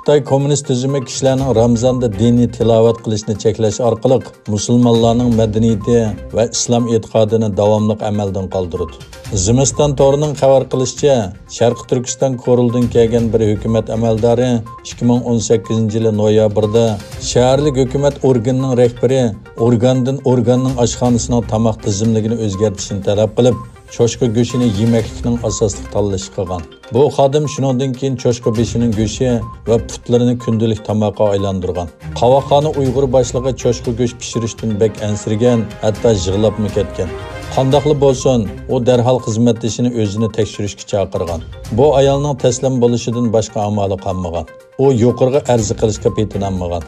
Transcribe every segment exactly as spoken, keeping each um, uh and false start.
خىتاي كوممۇنىست تۈزۈمى كىشىلەرنىڭ رامزاندا دىنىي تىلاۋەت قىلىشنى چەكلەش ئارقىلىق مۇسۇلمانلارنىڭ مەدەنىيىتى ۋە ئىسلام ئېتىقادىنى داۋاملىق ئەمەلدىن قالدۇرىدۇ. زىمىستان تورىنىڭ خەۋەر قىلىشىچە، شەرقىي تۈركىستان كورلىدىن كەلگەن بىر ھۆكۈمەت ئەمەلدارى ئىككى مىڭ ئون سەككىزىنچى يىلى نويابىردا شەھەرلىك ھۆكۈمەت ئورگىنىنىڭ رەھبىرى ئورگاندىن ئورگاننىڭ ئاشخانىسىنىڭ تاماق تىزىملىكىنى ئۆزگەرتىشنى تەلەپ قىلىپ، چوشقا گۆشىنى يېمەكلىكنىڭ ئاساسلىق تاللىشى قىلغان. بۇ خادىم شۇنىڭدىن كېيىن چوشقا بېشىنىڭ گۆشى ۋە پۇتلىرىنى كۈندىلىك تاماققا ئايلاندۇرغان. قاۋاقخانا ئۇيغۇر باشلىقى چوشقا گۆش پىشۇرۇشتىن بەك ئەنسىرىگەن، ھەتتا يىغلاپمۇ كەتكەن. قانداقلا بولسۇن، ئۇ دەرھال خىزمەتدىشىنى ئۆزىنى تەكشۈرۈشكە چاقىرغان. بۇ ئايالنىڭ تەسلىم بولۇشىدىن باشقا ئامالى قالمىغان. ئۇ يۇقىرىغا ئەرز قىلىشقا پېتىنالمىغان.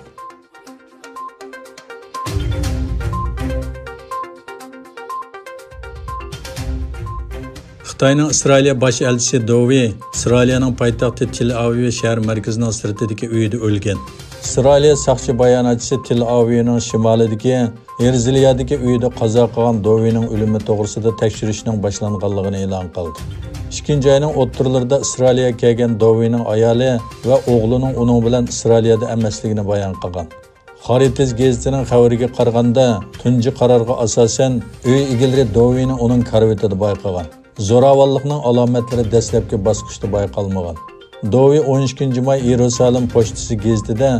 خىتاينىڭ ئىسرائىلىيە باش ئەلچىسى دوۋېي ئىسرائىلىيەنىڭ پايتەختى تېل ئاۋىۋ شەھەر مەركىزىنىڭ سىرتىدىكى ئۆيىدە ئۆلگەن. ئىسرائىلىيە ساقچى باياناتچىسى تېل ئاۋىۋنىڭ شىمالىدىكى ھېرزلىيەدىكى ئۆيىدە قازا قىلغان دوۋېينىڭ ئۆلۈمى توغرىسىدا تەكشۈرۈشنىڭ باشلانغانلىقىنى ئېلان قىلدى. ئىككىنچى ئاينىڭ ئوتتۇرىلىرىدا ئىسرائىلىيەگە كەلگەن دوۋېينىڭ ئايالى ۋە ئوغلىنىڭ ئۇنىڭ بىلەن ئىسرائىلىيەدە ئەمەسلىكىنى بايان قىلغان. خارىتىز گېزىتىنىڭ خەۋىرىگە قارىغاندا، تۇنجى قارارغا ئاساسەن، ئۆي ئىگىلىرى دوۋېينى ئۇنىڭ كارىۋىتىدا بايقىغان. زوراۋانلىقنىڭ ئالامەتلىرى دەسلەپكى باسقۇچتا بايقالمىغان. دوۋېي ئون ئىككىنچى ماي يېرۇسالېم پوچتىسى گېزىتىدە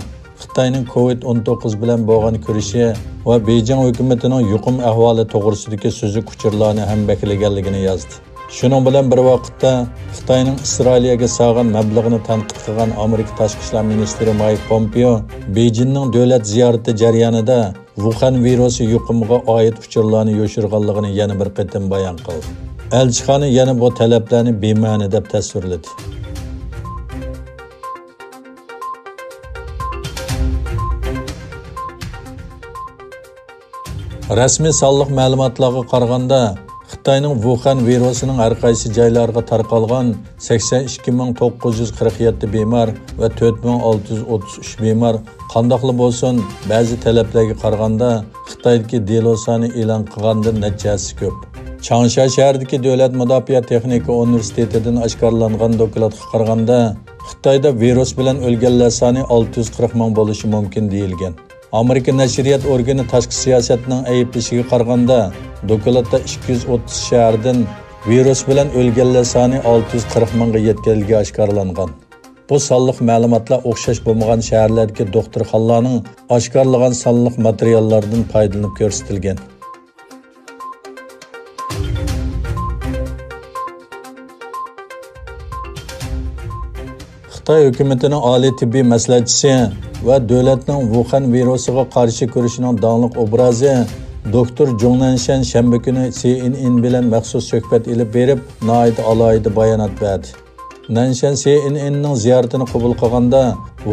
خىتاينىڭ كوۋىد ئون توققۇز بىلەن بولغان كۈرىشى ۋە بېيجىڭ ھۆكۈمىتىنىڭ يۇقۇم ئەھۋالى توغرىسىدىكى سۈزۈك ئۇچۇرلارنى ھەمبەھىرلىگەنلىكىنى يازدى. شۇنىڭ بىلەن بىر ۋاقىتتا، خىتاينىڭ ئىسرائىلىيەگە سالغان مەبلىغىنى تەنقىد قىلغان ئامېرىكا تاشقى ئىشلار مىنىستىرى مايك پومپېئو بېيجىننىڭ دۆلەت زىيارىتى جەريانىدا ۋۇخەن ۋىرۇسى يۇقۇمىغا ئائىت ئۇچۇرلارنى يوشۇرغانلىقىنى يەنە بىر قېتىم بايان قىلدى. ئەلچىخانا يەنە بۇ تەلەپلەرنى بىمەنە دەپ تەسۋىرلىدى. رەسمىي سانلىق مەلۇماتلارغا قارىغاندا، خىتاينىڭ ۋۇخەن ۋىرۇسىنىڭ ھەر قايسى جايلارغا تارقالغان سەكسەن ئىككى مىڭ توققۇز يۈز قىرىق يەتتە بىمار ۋە تۆت مىڭ ئالتە يۈز ئوتتۇز ئۈچ بىمار، قانداقلا بولسۇن، بەزى تەلەپلەرگە قارىغاندا خىتايدىكى دېلو سانى ئېلان قىلغاندىن نەچچە ھەسسە كۆپ. چاڭشيا شەھىرىدىكى دۆلەت مۇداپىئە تېخنىكا ئۇنىۋېرسىتېتىدىن ئاشكارىلانغان دوكلاتقا قارىغاندا، خىتايدا ۋىرۇس بىلەن ئۆلگەنلەر سانى ئالتە يۈز قىرىق مىڭ بولۇشى مۇمكىن دېيىلگەن. ئامېرىكا نەشرىيات ئورگىنى تاشقى سىياسەتنىڭ ئەيىبلىشىگە قارىغاندا، دوكلاتتا ئىككى يۈز ئوتتۇز شەھەردىن ۋىرۇس بىلەن ئۆلگەنلەر سانى ئالتە يۈز قىرىق مىڭغا يەتكەنلىكى ئاشكارىلانغان. بۇ سانلىق مەلۇماتلار ئوخشاش بولمىغان شەھەرلەردىكى دوختۇرخانىلارنىڭ ئاشكارىلىغان سانلىق ماتېرىياللاردىن پايدىلىنىپ كۆرسىتىلگەن. خىتاي ھۆكۈمىتىنىڭ ئالىي تېببىي مەسلىھەتچىسى ۋە دۆلەتنىڭ ۋۇخەن ۋىرۇسىغا قارشى كۈرىشىنىڭ داڭلىق ئوبرازى دوكتور جۇڭ نەنشەن شەنبە كۈنى سى ئېن ئېن بىلەن مەخسۇس سۆھبەت ئېلىپ بېرىپ، ناھايىتى ئالاھىدە بايانات بەردى. نەنشەن سى ئېن ئېننىڭ زىيارىتىنى قوبۇل قىلغاندا،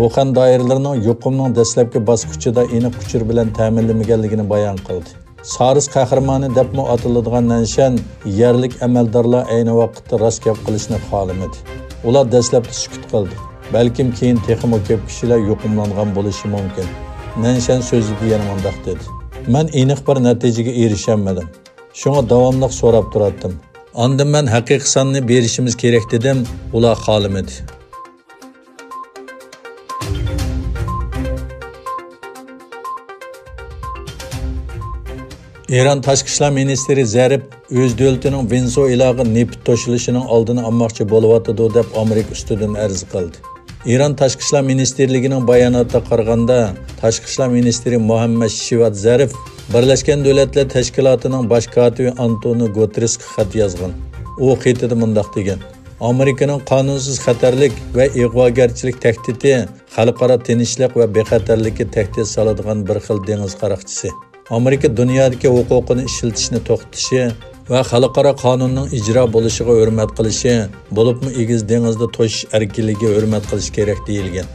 ۋۇخەن دائىرىلىرىنىڭ يۇقۇمنىڭ دەسلەپكى باسقۇچىدا ئېنىق ئۇچۇر بىلەن تەمىنلىمىگەنلىكىنى بايان قىلدى. سارس قەھرىمانى دەپمۇ ئاتىلىدىغان نەنشەن يەرلىك ئەمەلدارلار ئەينى ۋاقىتتا راست گەپ قىلىشنى خالىمىدى. ئۇلار دەسلەپتە سۈكۈت قىلدى. بەلكىم كېيىن تېخىمۇ كۆپ كىشىلەر يۇقۇملانغان بولۇشى مۇمكىن. نەنشەن سۆزىدە يەنە مۇنداق دېدى: مەن ئېنىق بىر نەتىجىگە ئېرىشەلمىدىم. شۇڭا داۋاملىق سوراپ تۇراتتىم. ئاندىن مەن ھەقىقىي ساننى بېرىشىمىز كېرەك دېدىم، ئۇلار خالىمىدى. ئىران تاشقى ئىشلار مىنىستىرى زەرىپ ئۆز دۆلىتىنىڭ ۋېنېسۇئېلاغا نېفىت توشۇلۇشىنىڭ ئالدىنى ئالماقچى بولۇۋاتىدۇ، دەپ ئامېرىكا ئۈستىدىن ئەرز قىلدى. ئىران تاشقى ئىشلار مىنىستىرلىكىنىڭ باياناتىغا قارىغاندا، تاشقى ئىشلار مىنىستىرى مۇھەممەد شىۋات زەرىپ بىرلەشكەن دۆلەتلەر تەشكىلاتىنىڭ باش كاتىپى ئانتونىو گۇتېررېسقا خەت يازغان. ئۇ خېتىدە مۇنداق دېگەن: ئامېرىكىنىڭ قانۇنسىز خەتەرلىك ۋە ئىغۋاگەرچىلىك تەھدىتى خەلقئارا تىنچلىق ۋە بىخەتەرلىككە تەھدىت سالىدىغان بىر خىل دېڭىز قاراقچىسى. ئامېرىكا دۇنيادىكى ھوقۇقىنى ئىشلىتىشنى توختىتىشى ۋە خەلقئارا قانۇننىڭ ئىجرا بولۇشىغا ھۆرمەت قىلىشى، بولۇپمۇ ئېگىز دېڭىزدا توشۇش ئەركىنلىكىگە ھۆرمەت قىلىشى كېرەك، دېيىلگەن.